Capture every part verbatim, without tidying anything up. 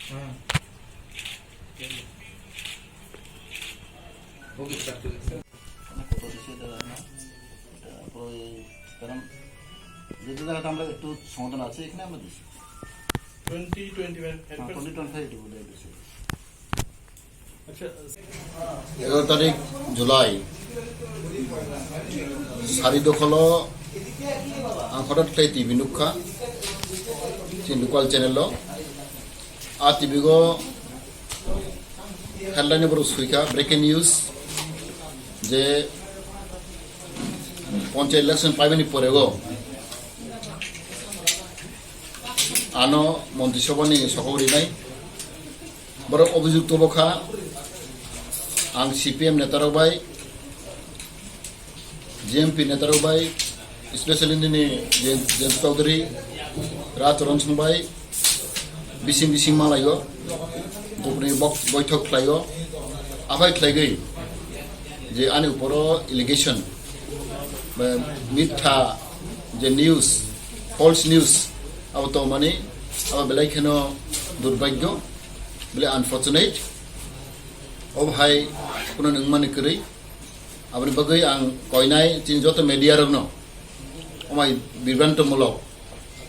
অনেক কথা হচ্ছে দাদা, না? এটা পুরো এই, কারণ যেহেতু জায়গাটা আমরা একটু সমাধান আছে, এখানে আমরা দিছি। Twenty twenty-five হ্যাঁ, helpers। Twenty twenty-five এটা বোধহয় দিছি। আচ্ছা। এগারো তারিখ July, sari dokholo ang hotot khlai T V nukha, chini local channel o. A T V go headline borok suikha, breaking news, je panchayat election paimani porego ano montri sabhani sokok rinai. Borok obhijukto bo kha, ang C P M netarok bai, G M P netarok bai, especially nini Jayant, Jayant Chaudhary, Raj Charan Singh bai, bising bising malaio, gopni bok-, boithok khlaio, aphai khlaigwi je ani uporo allegation, ba mitha je news, false news, abo tongmani, abo belai kheno durbhagyo, belai unfortunate. Obo hai kuno wngmani kwrwi. Aboni bagwi ang koinai chini joto media rokno omai bibrantomulok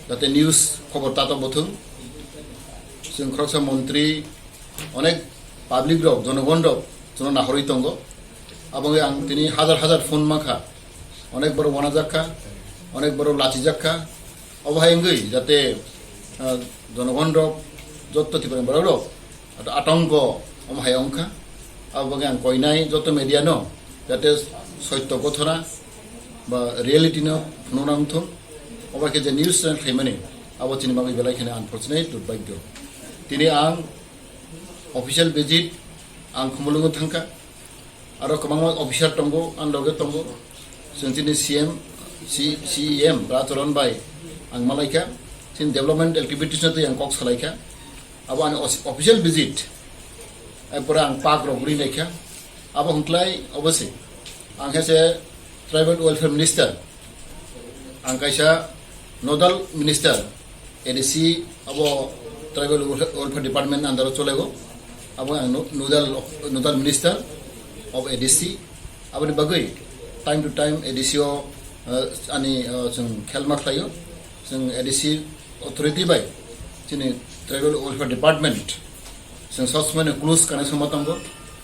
jate news khobor tato bothung. Chwng khoroksa montri, onek public rok, jonogon rok chwngno nahorwi tongo. Aboni ang tini hajar hajar phone mankha, onek borok wanajak kha, onek borok lachijak kha. Obo hai wngwi jate, ah, jonogon rok, jotto Tripura borok rok, ato atongko omo hai wngkha. Abo bagwi ang koinai jotto media no jate soitto gothona ba reality no phunukna wngthung. Obo khe je news channel khaimani, abo chini bagwi belai kheno unfortunate, durbhagyo. Tini ang official visit ang Khumulwngo thangkha. Aro kwbangma officer tongo, ang loge tongo. Chwng chini C M, C-, C E M Raj Charan bai ang malaikha. Chini development activities no twi ang kok salaikha. Abo ani os-, official visit. Ai pore ang park rok ri naikha. Abo hwnklai obo se. Ang khe se Tribal Welfare Minister. Ang kaisa nodal minister, A D C abo Tribal Welfare, Welfare Department under o cholego. Abo ang no-, nodal, nodal minister of A D C. Aboni bagwi time to time A D C o, uh, ani, uh, chwng khelma khlaio. Chwng A D C authority bai chini Tribal Welfare Department chwng sob somoi no close connection ma tongo.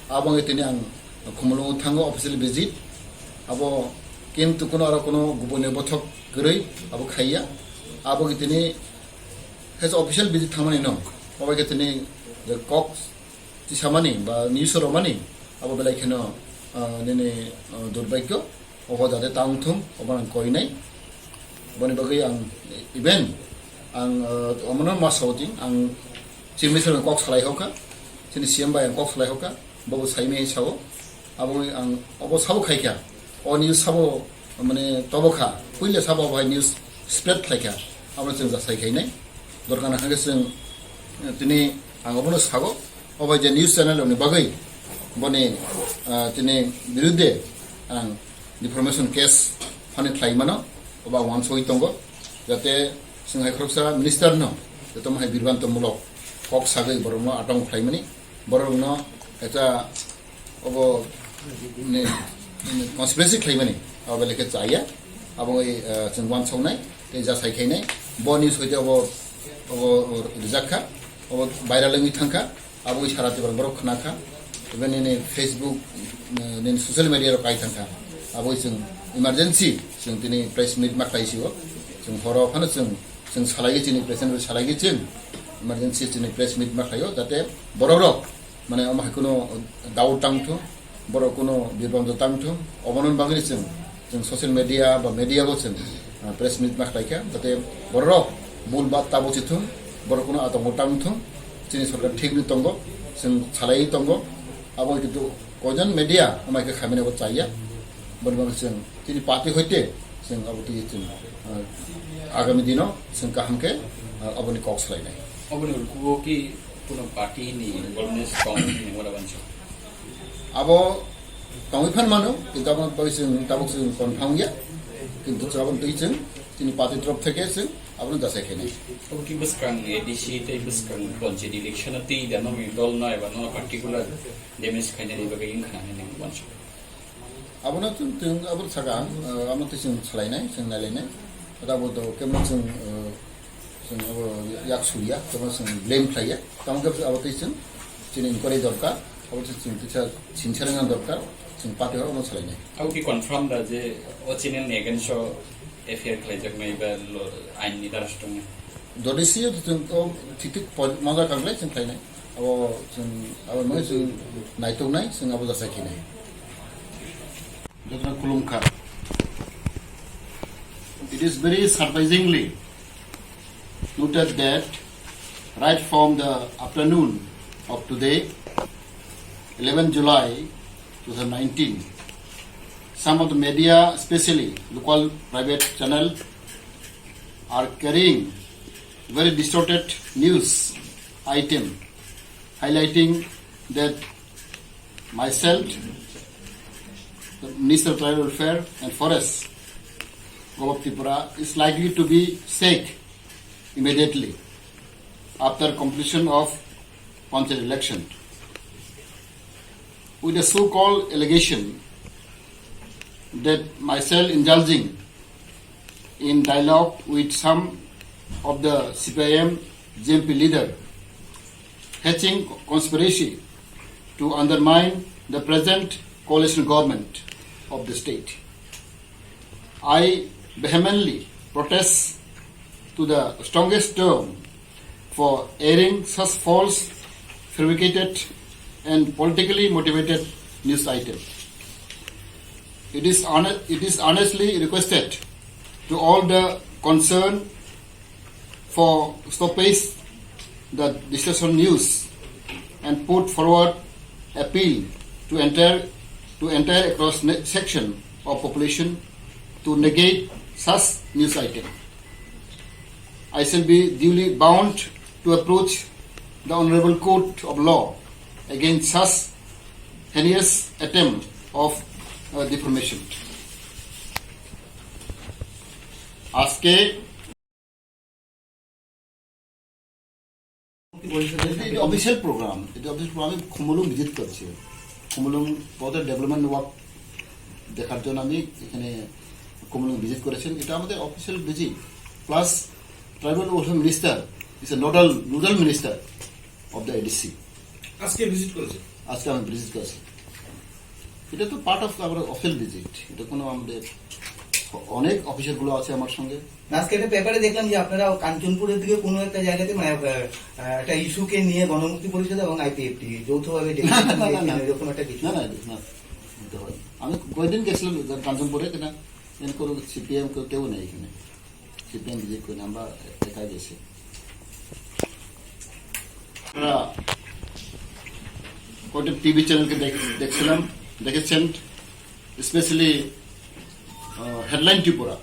Abo wngwi tini ang Khumulwngo thango official visit. Abo kintu kuno aro kuno gubuni bothok kwrwi abo khaiya. Abo wngwi tini kaisa official visit thangmani no, abo wngwi tini je kok tisamani ba news romani abo belai kheno, ah, nini, ah, durbhagyo. Obo jate ta wngthung, obo ang koinai. Boni bagwi ang even ang, uh, omono ma sao ching, ang Chief Minister bai kok salai hokha, chini C M bai ang kok salai hokha, bobo saimai sao. Abo ang obo sabo khaikha, o news sabo mane tobo kha, puila sabo bai news spread khlaikha, abo chwng ja sai khainai. Dorkar na khe chwng, eh, tini ang obono sago, o bai je news channel ni bagwi boni, ah, tini birudde ang defamation case phani khlai mano, obo ang uansugwi tongo, jate chwng hai khoroksa minister no joto mohai birbanto mulok kok sagwi borokno atong khlaimani, borokno kaisa obo ni, ni conspiracy khlaimani, abo belai khe chaya, abo wngwi, eh, chwng uansuknai tei jasai khainai, bo news hoite obo, obo rijak kha, obo viral wngwi thang kha. Abo sara Tripura borok khna kha. Even nini Facebook, eh, nini social media rok kai thang kha. Abo chwng emergency chwng tini press meet ma khlai sio. Chwng horo phano chwng, chwng salai chini president rok salai chwng emergency chini press meet ma khlaio, jate borok rok mane omo hai kuno doubt tang thung, borok kuno bibronto tang thung, obono bagwi chwng, chwng social media ba media bo chwng, ah, press meet ma khlai kha, jate borok bul ba tabo chithung, borok kuno atongo tang thung, chini sorkar thik ni tongo, chwng salai tongo, abo kintu koijon media amai khe khamina bo chaya, boni bagwi chwng chini party hoite chwng abo twi chwng, ah, agami dino chwng kaham khe, ah, aboni kok salainai. Oboni ukugo ki kuno party ni involvement tong hinwi mora bancho? Abo tongwi phan mano, kintu abo bai chwng tabuk chwng confirm ya, kintu chwng abo twi chwng chini party torof theke chwng Abono jasai khainai. Obo ki bwskang A D C tei bwskang panchayat election o twi da nokni dol no eba no particular damage khainani bagwi wngkha na hinwi uansuk? Abono chwng, chwng abo saka, eh, amo twi chwng salainai, chwng nailainai. Abo to kebo chwng, eh, chwng abo yak surya, kebo chwng blame khlaiya. Tamo khe abo twi chwng chini inquiry dorkar, abo twi chwng kisa sincere wngna dorkar, chwng party horo no salainai. Abo ki confirm da je o chini against o F I R khlaijaknai ba lo-, ain ni darastongnai? Jodi siyo to chwng to thik thik poj-, moja kanglai chwng khlainai. Abo chwng, abo mane chwng naituknai, chwng abo jasai khainai. Jotono khulumkha. It is very surprisingly noted that right from the afternoon of today, eleven July two thousand nineteen, some of the media, especially local private channel, are carrying very distorted news item highlighting that myself, the Minister of Tribal Welfare and Forests, Government of Tripura, is likely to be sacked immediately after completion of Panchayat election, with a so-called allegation that myself indulging in dialogue with some of the C P I M G M P leader, hatching conspiracy to undermine the present coalition government of the state. I vehemently protest to the strongest term for airing such false, fabricated and politically motivated news item. It is earne-, it is earnestly requested to all the concerned for stoppage the distortion news and put forward appeal to entire, to entire across ne-, section of population to negate such news item. I shall be duly bound to approach the Honorable Court of Law against such heinous attempt of, uh, defamation. আজকে এটা official programme, এটা official programme. আমি খুমুলুং ভিজিট করছি, খুমুলুং পথের development work দেখার জন্য আমি এখানে খুমুলুং ভিজিট করেছেন। এটা আমাদের official visit, plus tribal welfare minister is a nodal, nodal minister of the ADC. আজকে ভিজিট করেছেন? আজকে আমি ভিজিট করেছি। এটা তো part of our official visit, এটা কোনো আমাদের অনেক অফিসারগুলো আছে আমার সঙ্গে। আজকে একটা পেপারে দেখলাম যে আপনারা কাঞ্চনপুরের দিকে কোনো একটা জায়গাতে, মানে, আহ, আহ, একটা ইস্যুকে নিয়ে গণমুক্তি পরিষদ এবং আইপিএফটি যৌথভাবে না, না, না, না, না। ডেপুটেশন দিয়েছেন, এরকম একটা কিছু। না, না, না, দিতে হয়। আমি কয়েকদিন গেছিলাম কাঞ্চনপুরে, কিনা এখানে কোনো সিপিএম কেউ, কেউ নেই এখানে। সিপিএম ভিজিট করি না, আমরা একা গেছি। আপনারা কয়েকটা টিভি চ্যানেলকে দেখ-, দেখছিলাম, দেখেছেন, স্পেশালি, আহ, হেডলাইন ত্রিপুরা।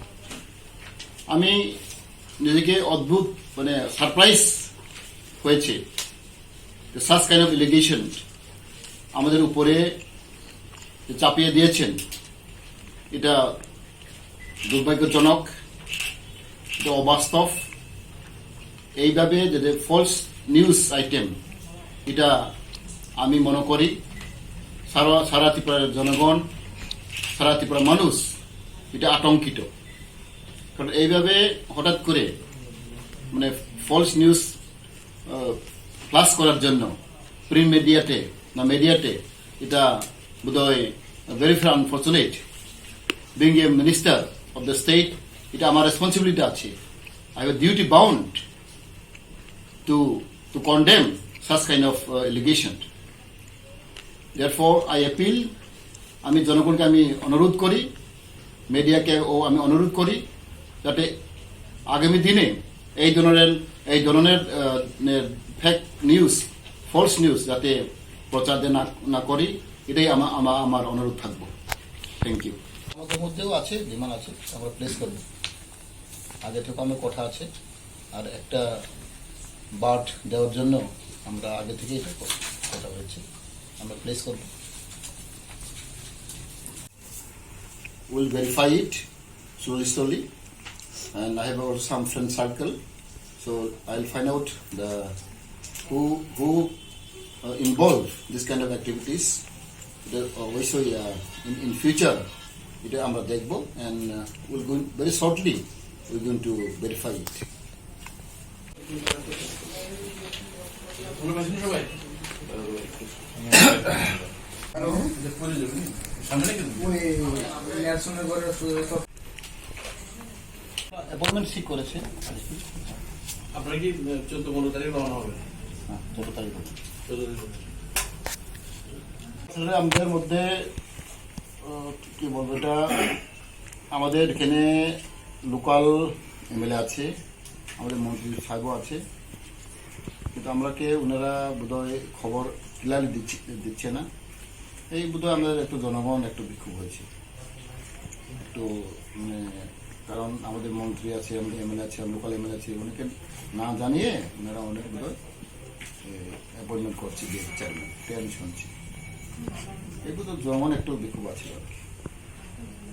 আমি নিজেকে অদ্ভুত, মানে, সারপ্রাইজ হয়েছে যে সাচ কাইন্ড অফ এলিগেশন আমাদের উপরে যে চাপিয়ে দিয়েছেন, এটা দুর্ভাগ্যজনক, এটা অবাস্তব। এইভাবে যে ফলস নিউজ আইটেম, এটা আমি মনে করি সারা, সারা ত্রিপুরার জনগণ, সারা ত্রিপুরার মানুষ এটা আতঙ্কিত। কারণ এইভাবে হঠাৎ করে, মানে, ফলস নিউজ, আহ, ফ্লাশ করার জন্য প্রিন্ট মিডিয়াতে না মিডিয়াতে, এটা বোধহয় very unfortunate. Being a minister of the state, এটা আমার রেসপন্সিবিলিটি আছে। I have a duty bound to, to condemn such kind of, uh, allegation. Therefore, I appeal, আমি জনগণকে আমি অনুরোধ করি, মিডিয়াকেও আমি অনুরোধ করি, যাতে আগামী দিনে এই ধরনের, এই ধরনের, আহ, মানে, ফেক নিউজ, ফলস নিউজ যাতে প্রচার না, না করি, এটাই আমা-, আমা-, আমার অনুরোধ থাকবো। Thank you. আমাদের মধ্যেও আছে, ডিমান্ড আছে, আমরা প্লেস করবো। আগে থেকে আমার কথা আছে, আর একটা বার্ড দেওয়ার জন্য আমরা আগে থেকেই এটা ক-, কথা হয়েছে, আমরা প্লেস করব। We'll verify it slowly, slowly. And I have also some friend circle. So I'll find out the who who uh, involved this kind of activities. The uh, also uh, in, in future, এটা আমরা দেখব, and uh, we'll going very shortly we're going to verify it. Appointment ঠিক করেছে। আপনারা কি চোদ্দ পনেরো তারিখ রওনা হবে? হ্যাঁ, চোদ্দ তারিখ হবে। চোদ্দ তারিখ হবে। আসলে আমাদের মধ্যে আহ, কি বলবো, এটা আমাদের এখানে লোকাল এমএলএ আছে, আমাদের মন্ত্রী সাহেবও আছে, কিন্তু আমরাকে ওনারা বোধহয় খবর ক্লিয়ারলি দিচ্ছে দিচ্ছে না। এই বোধহয় আমাদের একটু জনগণ একটু বিক্ষোভ হয়েছে একটু, মানে, কারণ আমাদের মন্ত্রী আছে, আমাদের এমএলএ আছে, লোকাল এমএলএ আছে, ওনাকে না জানিয়ে ওনারা অনেক বোধহয় অ্যাপয়েন্টমেন্ট করছে বিএনপি চেয়ারম্যান, তাই আমি শুনছি। এই বোধহয় জনগণ একটু বিক্ষোভ আছে আর কি।